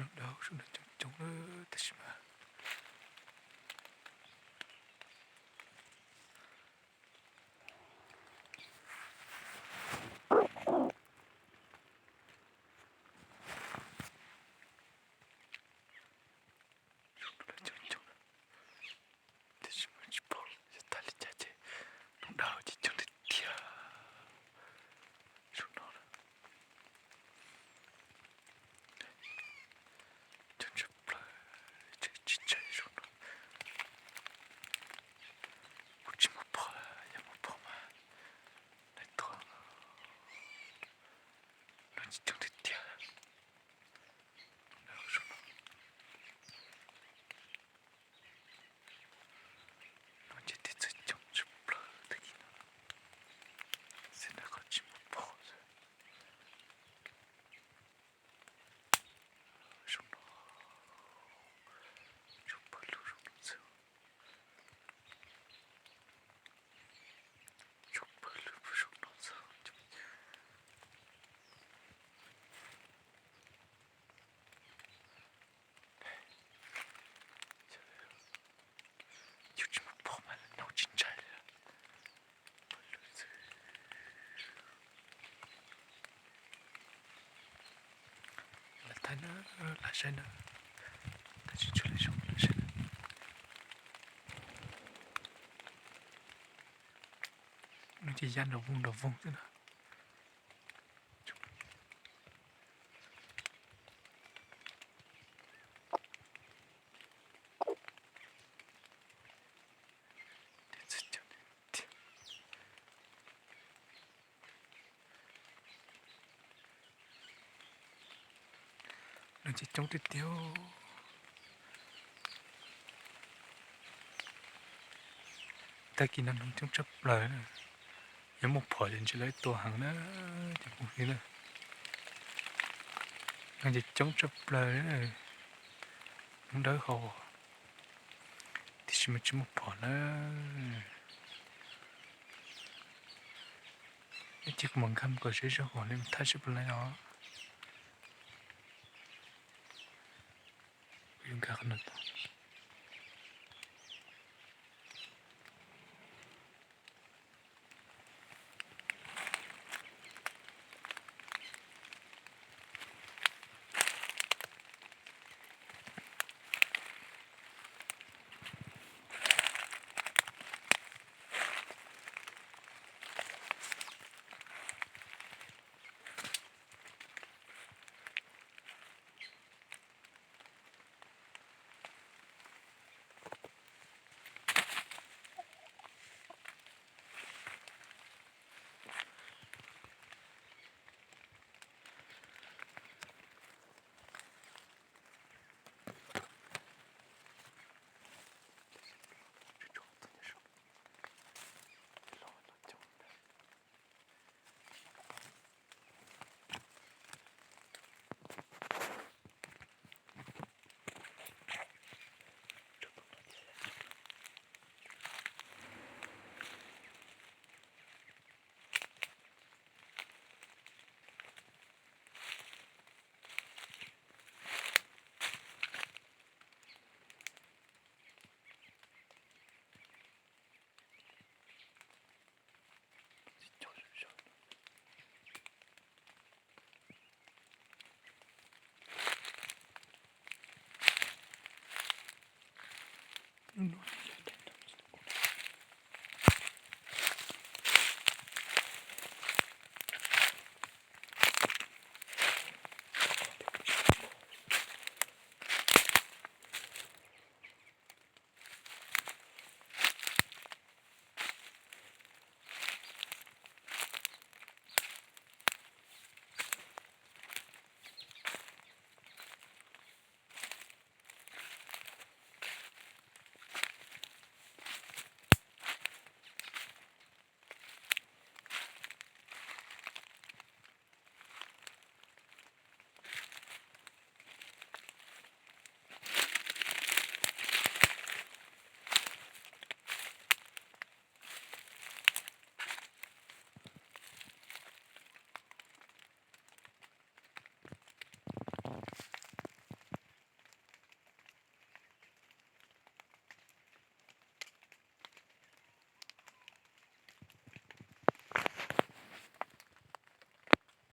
Hnub no coob coob lawm tab sis mas coob coob, tab sis mas tsis paub yog tas li cas ces hnub no ces coob tiag tiag. Zoo no na, coob tshaj plaws, tsis ntshai zoo no. Kuv tsis muaj phom, yog muaj phom mas lawv tuaj. No ces coob tiag tiag. Zoo no, no ces tej txawm coob tshaj plaws tag kis no, xwb na qhov tsis muaj phom xwb. Zoo no, zoo pawg lug zoo no xwb. Zoo pawg lug zoo no xwb. Yus tsis muaj phom mas nws tsis ntshai li. Lam thaij na, lam saib na, tab sis tsuas lam zoo lam saib na. Nws ces ya nram voog nram voog xwb na. No ces coob tiag tiag. Tag kis no no coob tshaj plaws na. Yog muaj phom ces ntshe lawv tuaj heev na, cov phooj ywg na. No ces coob tshaj plaws, hnub dawb hau, tiam sis mas tsis muaj phom na. Ib chim kuv mam nkag mus kom ze zog kom li mus thaij seb puas laib os. Kuv yuav nkag qhov no tau.